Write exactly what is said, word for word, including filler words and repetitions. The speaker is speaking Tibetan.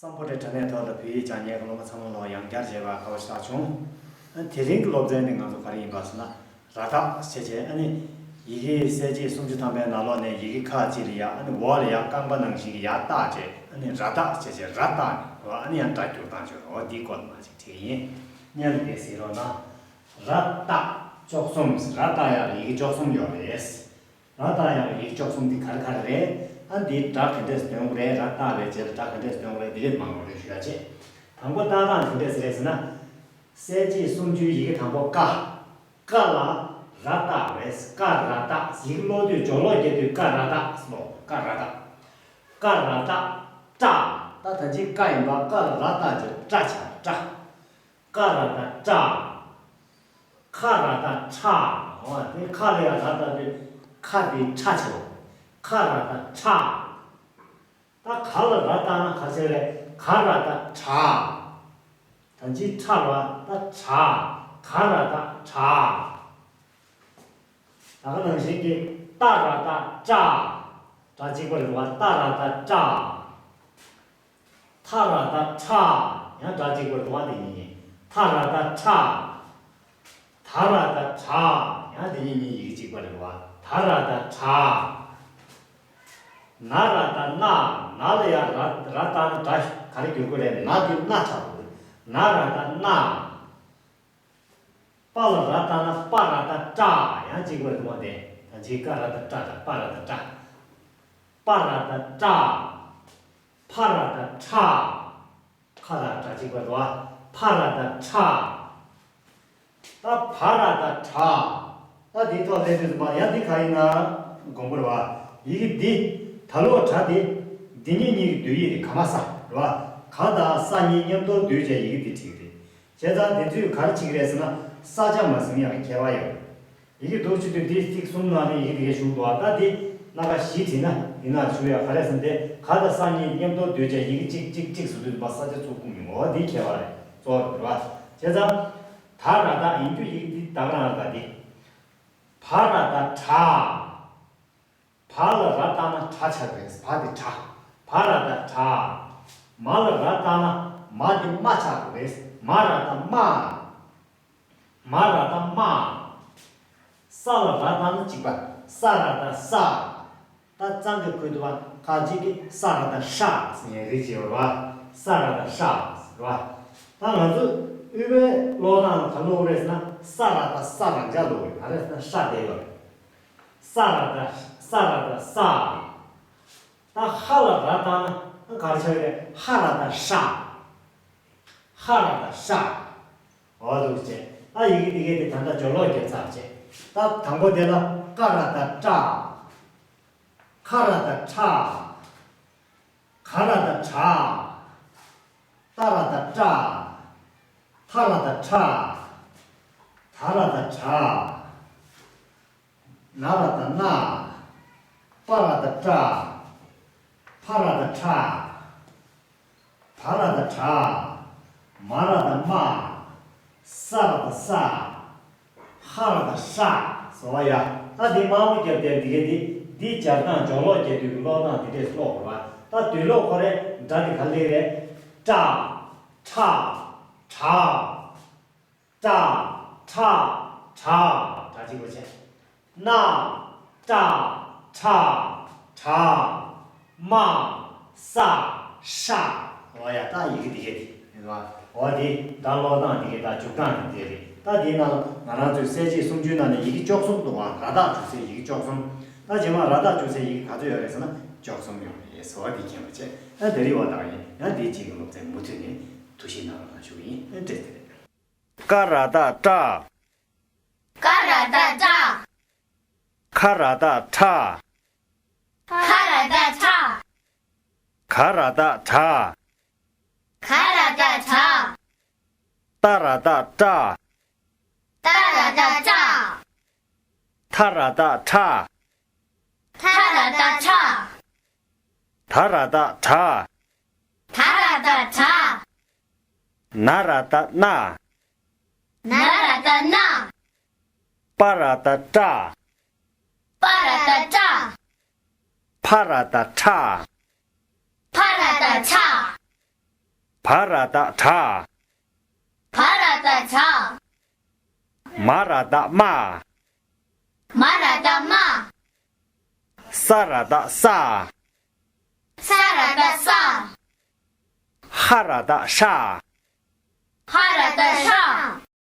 སམ་བྷོ་ཊའི་དྲ་གནས་ཐོག་ལ་བོད་ཡིག་སྦྱང་མཁན་གྱི་སློབ་མ་ཚང་མ་ལ་ཡང་བསྐྱར་མཇལ་བར་དགའ་བ་ཞེ་དྲག་བྱུང་། དེ་རིང་གི་སློབ་ཚན་འདི་ང་ཚོ་ག་རེ་ཡིན་པ་ཟེར་ན། ར་བཏགས་ཞེས་བྱས། ཨ་ནི་ཡི་གེ་གསལ་བྱེད་སུམ་ཅུ་ཐམ་པའི་ནང་ལོགས་ནས་ཡི་གེ་ཁ་ཅིག་ལ་ཡ། ཨ་ནི་འོག་ལ་ཡ་རྐང་པ་ནང་བཞིན་གྱི་ཡ་བཏགས་བྱས། ཨ་ནི་ར་བཏགས་ཞེས་བྱས་ར་བཏགས་ནས། ཨ་ནི་ཡང་སྒྲ་བསྒྱུར་སྟངས་བྱས། འོ་འདིའི་སྐོར་ལ་མར་ཅིག་བྲིས་ཡིན། སྙན་ལ་འདི་གཟིགས་རོགས་གནང་། ར་བཏགས་བཅུ་གསུམ། ར་བཏགས་ཡག་ལ་ཡི་གེ་བཅུ་གསུམ་ཡོད་རེད། ར་བཏགས་ཡག་ལ་ཡི་གེ་བཅུ་གསུམ་འདི་ག་རེ་ག་རེ་རེད། ཨ་འདི་སྒྲ་ག་འདྲས་འདོན་དགོས་རེད། ར་བཏགས་པའི་རྗེས་ལ་སྒྲ་ག་འདྲས་འདོན་དགོས་རེད། འདི་རེད་མང་བ་རེད་ཞུ་ཡ་བྱས། དང་པོ་བཏགས་སྟངས་ག་འདྲས་རེད་ཟེར་ན། གསལ་བྱེད་སུམ་ཅུའི་ཡི་གེ་དང་པོ་ཀ། ཀ་ལ་ར་བཏགས་རེད། ཀ་ར་བཏགས། ཡི་གེ་ཀློག་དུས་སྦྱོར་ཀློག་རྒྱག་དུས་ཀ་ར་བཏགས་ཀློག་ཀ་ར་བཏགས། ཀ་ར་བཏགས་ཀྲ། ད་ད་ཅི་ཀ་ཡིན་པ་ཀ་ལ་ར་བཏགས་བྱས་ཀྲ་ཆགས། ཀྲ། ཀ་ར་བཏགས་ཀྲ། ཁ་ར་བཏགས་ཁྲ། འོ་དེ་ཁ་ལ་ཡ་ར་བཏགས་དུས་ཁ་དེ་ཁྲ་ཆགས། ཁ་ར་བཏགས་ཁྲ། ད་ག་ལ་ར་བཏགས་ན་ག་ཆགས་རེད། ག་ར་བཏགས་གྲ། ད་ཅི་ཁྲ་ར་བཏགས་གྲ། ག་ར་བཏགས་གྲ། ད་ག་ནང་བཞིན་གྱི་ཏ་ར་བཏགས་ཏྲ། སྒྲ་གཅིག་པ་རེད་པ། ཏ་ར་བཏགས་ཏྲ། ཐ་ར་བཏགས་ཐྲ། ཡང་སྒྲ་གཅིག་པ་རེད་པ། དེ་གཉིས་ནི་ཐ་ར་བཏགས་ཐྲ། ད་ར་བཏགས་དྲ། ཡང་དེ་གཉིས་གཉིས་ཡི་གེ་གཅིག་པ་རེད་པ། ད་ར་བཏགས་དྲ། ན་ར་བཏགས་ན། ན་ལ་ཡ་ར་ར་བཏགས་ན་སྒྲ་ག་རེ་འགྱུར་དགོས་རེད། ན་དེ་ན་ཆགས་དགོས། ན་ར་བཏགས་ན། པ་ལ་ར་བཏགས་ན་པ་ར་བཏགས་པྲ། ཡང་གཅིག་པ་རེད་པ། དེ་ད་ཅི་ཀ་ར་བཏགས་ཀྲ་དང་པ་ར་བཏགས་པྲ། པ་ར་བཏགས་པྲ། ཕ་ར་བཏགས་ཕྲ། ཁ་དང་སྒྲ་གཅིག་པ་རེད་པ། ཕ་ར་བཏགས་ཕྲ། ད་བ་ར་བཏགས་བྲ། ད་དེའི་ཐོག་སླེབས་དུས་ཙམ་པ་ཡང་འདི་ག་ཡིན་ན་དགོངས་པ་རེད་པ། ཡི་གེ་འདི་ད་ལོག་སྒྲ་དེ་འདི་གཉིས་གཉིས་ཀྱི་བསྡུས་ཡིག་དེ་ག་མ་ས་རེད་པ། ག་དང་ས་གཉིས་མཉམ་དུ་བསྡུས་བྱས་ཡི་གེ་འདི་བྲིས་ཀྱི་རེད། བྱས་ཙང་དེ་ཚོས་ག་རེ་བྱེད་ཀྱི་རེད་ཟེར་ན། ས་ཆ་མ་ཟིན་ཡང་ཁྱད་པར་ཡོད། ཡི་གེ་འདུག་བྱེད་དུས་འདི་ཚིག་གསུམ་ནང་ནས་ཡི་གེ་དེ་གའི་ཞུགས་འདུག་པ། ད་འདི་སྣ་ཁ་བཞི་བྲིས་ན་ཡིན་ན་ཞུ་ཡ་ག་རེ་ཟེར་ན། དེ་ག་དང་ས་གཉིས་མཉམ་དུ་བསྡུས་བྱས་ཡི་གེ་གཅིག་གཅིག་གཅིག་ཟེར་དུས་པ་ས་ཆ་ཚུར་བསྐུངས་ཡོང་། འོ་འདི་ཁྱད་པར་རེད། གཙོ་བོ་རེད་པ། བྱས་ཙང་ད་ར་བཏགས་ཡིན་རྒྱུ་ཡི་གེ་འདི་ད་ག་རང་རེད། ད་འདི་བ་ར་བཏགས་བྲ། བ་ལ་ར་བཏགས་ན་བྲ་ཆགས་རེད། བ་དེ་བྲ། བ་ར་བཏགས་བྲ། མ་ལ་ར་བཏགས་ན་མ་དེ་མ་ཆགས་རེད། མ་ར་བཏགས་མ། མ་ར་བཏགས་མ། ས་ལ་ར་བཏགས་ན་གཅིག་པ། ས་ར་བཏགས་ས། ད་གཙང་གི་ཁུལ་དུ་བ་ཁ་ཅིག་གིས་ས་ར་བཏགས་ཧྲ་ཟེར་ཡ་རིགས་ཅིག་ཡོད་རེད་པ། ས་ར་བཏགས་ཧྲ་ཟེར་བ། ད་ང་ཚོ་དབུས་པའི་ཀློག་སྟངས་ལ་ག་ཀློག་རེད་ཟེར་ན། ས་ར་བཏགས་ས་རང་འཇགས་ཀློག་རེད། ག་རེ་ཟེར་ན་ཧྲ་བསྡད་ཡོད་རེད། ས་ར་བཏགས་ས་ར་བཏགས་ས། ད་ཧ་ལ་ར་བཏགས་ན་ག་རེ་ཆགས་རེད། ཧ་ར་བཏགས་ཧྲ། ཧ་ར་བཏགས་ཧྲ། འོ་འདུག་བྱས། ད་ཡི་གེ་འདི་གའི་དེ་ད་ལྟ་སྦྱོར་ཀློག་རྒྱབ་ཚར་བྱས། ད་དང་པོ་དེ་ལ་ཀ་ར་བཏགས་ཀྲ། ཁ་ར་བཏགས་ཁྲ། ག་ར་བཏགས་གྲ། ཏ་ར་བཏགས་ཏྲ། ཐ་ར་བཏགས་ཐྲ། ད་ར་བཏགས་དྲ། ན་ར་བཏགས་ན། པ་ར་བཏགས་པྲ། ཕ་ར་བཏགས་ཕྲ། བ་ར་བཏགས་བྲ། མ་ར་བཏགས་མ། ས་ར་བཏགས་ས། ཧ་ར་བཏགས་ཧྲ། ཟེར་བ་ཡ། ད་འདི་དམར་པོ་རྒྱབ་བསྡད་འདི་གའི་འདི། འདི་སྦྱར་སྟངས་སྦྱོར་ཀློག་རྒྱག་དུས་ཀློག་སྟངས་འདི་འདྲས་ཀློག་དགོས་པ། ད་དུས་ཀློག་ཁོ་རེ་སྒྲ་འདི་ག་ལེ་རེད། ཀྲ། ཁྲ། བྲ། ཏྲ། ཁྲ། བྲ། སྒྲ་གཅིག་པ་བྱས། ན། ཏྲ། ཁྲ། བྲ། མ། ས། ཧྲ། འོ་ཡ། ད་ཡི་གེ་འདི་གས་དེ་རེད་བ། འོ་དེ་ད་ཀློག་སྟངས་འདི་གས་ད་འཇུག་སྟངས་འདི་གས་རེད། ད་དེའི་ནང་ང་རང་ཚོའི་གསལ་བྱེད་སུམ་ཅུའི་ནང་ནས་ཡི་གེ་བཅུ་གསུམ་འདུག་བ། ར་བཏགས་འཇུག་སའི་ཡི་གེ་བཅུ་གསུམ། ད་རྗེས་མ་ར་བཏགས་འཇུག་སའི་ཡི་གེ་ག་ཚོད་ཡོད་རེད་ཟེར་ན་བཅུ་གསུམ་ཡོད་རེད་ཟེར་བ་འདི་མཁྱེན་པ་བྱས། ད་དེ་རིང་བ་དག་ཡིན་ཡང་དེའི་རྗེས་ཀྱི་སློབ་ཚན་མུ་མཐུད་ནས་ཐུགས་བཞེས་གནང་རོགས་གནང་ཞུ་གི་ཡིན། བཀྲ་ཤིས་བདེ་ལེགས། ཀ་ར་བཏགས་ཀྲ། ཀ་ར་བཏགས་ཀྲ། ཁ་ར་བཏགས་ཁྲ། ཁ་ར་བཏགས་ཁྲ། ག་ར་བཏགས་གྲ། ག་ར་བཏགས་གྲ། ཏ་ར་བཏགས་ཏྲ། ཏ་ར་བཏགས་ཏྲ། ཐ་ར་བཏགས་ཐྲ། ཐ་ར་བཏགས་ཐྲ། ད་ར་བཏགས་དྲ། ད་ར་བཏགས་དྲ། ན་ར་བཏགས་ན། ན་ར་བཏགས་ན། པ་ར་བཏགས་པྲ། པ་ར་བཏགས་པྲ། ཕ་ར་བཏགས་ཕྲ། ཕ་ར་བཏགས་ཕྲ། བ་ར་བཏགས་བྲ། བ་ར་བཏགས་བྲ། མ་ར་བཏགས་མ། མ་ར་བཏགས་མ། ས་ར་བཏགས་སྲ། ས་ར་བཏགས་སྲ། ཧ་ར་བཏགས་ཧྲ། ཧ་ར་བཏགས་ཧྲ།